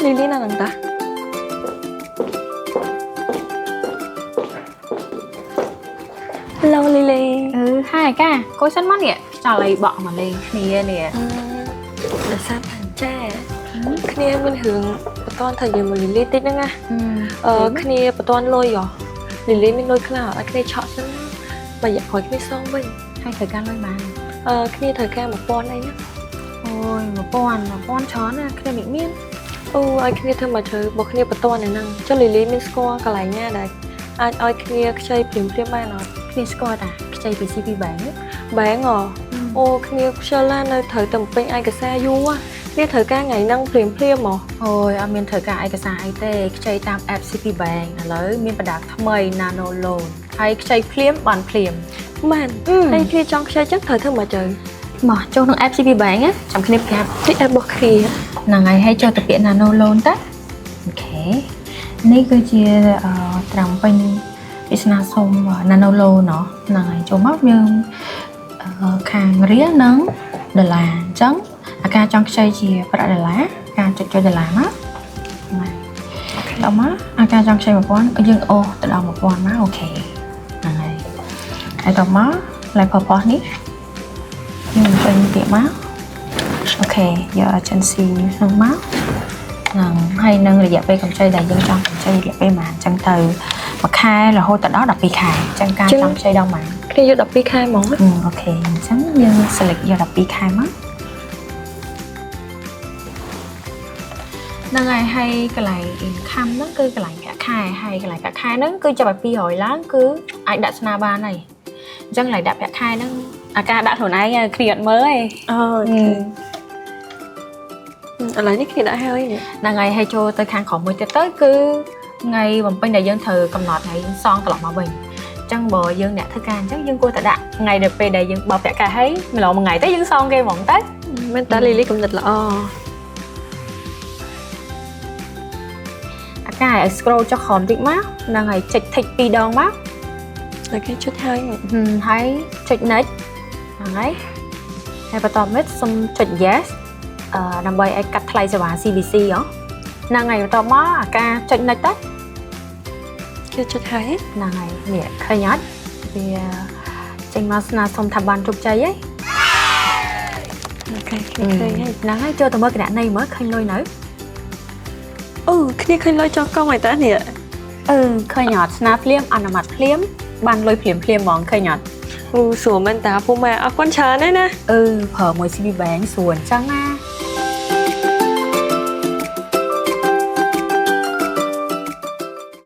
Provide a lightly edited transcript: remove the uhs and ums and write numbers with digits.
លីលីណានឹងតាឡូលីលី អឺហើយអាកាកូនសិនមកនេះខ្យល់អីបក់មកលេងគ្នានេះ ដោយសារតែចាគ្នាមានរឿងបន្ទាន់ថាយើងមកលីលីតិចហ្នឹងណាអឺគ្នាបន្ទាន់លុយហ៎លីលីមានលុយខ្លះឲ្យគ្នាឆក់សិនបើរយៈក្រោយគ្នាសងវិញ ហើយត្រូវការលុយបាន អឺគ្នាត្រូវការ1000អីណា អូយ1000 1000ច្រើនណាគ្នាមិនមាន អូឲ្យគ្នាធ្វើមកធ្វើបើគ្នាបន្ទាន់ហ្នឹងចុះលីលីមានស្គាល់កន្លែងណាដែលអាចឲ្យគ្នាខ្ចីភ្លាមភ្លាមបានអត់ គ្នាស្គាល់តាខ្ចីពី CP Bank បែងហ៎អូគ្នាខ្ជិលណាស់នៅត្រូវតែបំពេញឯកសារយូរគ្នាត្រូវការថ្ងៃហ្នឹងភ្លាមភ្លាមហ៎ អូយអត់មានត្រូវការឯកសារអីទេខ្ចីតាម app CP Bank ឥឡូវមានប្រដាប់ថ្មី Nano Loan ហើយខ្ចីភ្លាមបានភ្លាម មែនហើយគ្នាចង់ខ្ចីចឹងត្រូវធ្វើមកជើ មកចូលក្នុង app CP Bank ណាចាំគ្នាប្រាប់ តិច app របស់គ្នា ហ្នឹងហើយហើយចូលទៅពាក្យ Nano Loan តា OK នេះគឺជាអឺត្រាំពេញវាសនាសុំ Nano Loan ណោះហ្នឹងហើយចូលមកយើងអឺខាងរៀលនិងដុល្លារអញ្ចឹងអាការចង់ខ្ចីជាប្រាក់ដុល្លារការចុចចុចដុល្លារមកហ្នឹងហើយដល់មកអាការចង់ខ្ចី1000យើងអូសទៅដល់1000មក OK ហ្នឹងហើយហើយដល់មក live purpose នេះយើងពេញទៀតមក OK យក agency ហ្នឹងមកហ្នឹងហើយនឹងរយៈពេលកម្ចីដែលយើងចង់កម្ចីរយៈពេលប៉ុន្មានអញ្ចឹងទៅមួយខែរហូតទៅដល់12ខែអញ្ចឹងការចង់ខ្ចីដល់ប៉ុន្មាន គ្នាយក12ខែហ្មង OK អញ្ចឹងយើង select យក12ខែមកហ្នឹងហើយហើយកន្លែង income ហ្នឹងគឺកន្លែងប្រាក់ខែហើយកន្លែងប្រាក់ខែហ្នឹងគឺចាប់ឲ្យ200ឡើងគឺអាចដាក់ស្នើបានហើយអញ្ចឹងកន្លែងដាក់ប្រាក់ខែហ្នឹងអាការដាក់ខ្លួនឯងគ្នាអត់មើលទេ អូខេឥឡូវនេះគ្នាដាក់ហើយនេះ ហ្នឹងហើយហើយចូលទៅខាងក្រោមមួយទៀតទៅគឺថ្ងៃបំពេញដែលយើងត្រូវកំណត់ថ្ងៃសងត្រឡប់មកវិញអញ្ចឹងបើយើងអ្នកធ្វើការអញ្ចឹងយើងគួរតែដាក់ថ្ងៃដែលពេលដែលយើងបើប្រាក់ខែហើយម្លងមួយថ្ងៃទៅយើងសងគេហ្មងទៅ មែនតាលីលីកំណត់ល្អ អាកាឲ្យ scroll ចុះក្រោមតិចមកហ្នឹងហើយចុច tick ពីរដងមក តែគេចុចហើយនេះ ហឹមហើយចុច next ហ្នឹងហើយហើយបន្តមកសូមចុច yes អឺដើម្បីឲ្យកាត់ថ្លៃសេវា CBC ហ៎ហ្នឹងហើយបន្តមកអាការចុច next ទៅ គេចុចហើយ ហ្នឹងហើយនេះឃើញអត់វាចេញមកស្នើសុំថាបានជោគជ័យហី OK គ្នាឃើញហើយ ហ្នឹងហើយចូលទៅមើលគណនីមើលឃើញលុយនៅ អូគ្នាឃើញលុយចោះកង់ហើយតានេះ អឺឃើញអត់ស្នើភ្លាមអនុម័តភ្លាមបានលុយភ្លាមភ្លាមហ្មងឃើញអត់ អូស្រួលមែនតាពុកម៉ែអរគុណច្រើនណាស់ណា អឺប្រើមួយ CB Bank ស្រួលអញ្ចឹងណា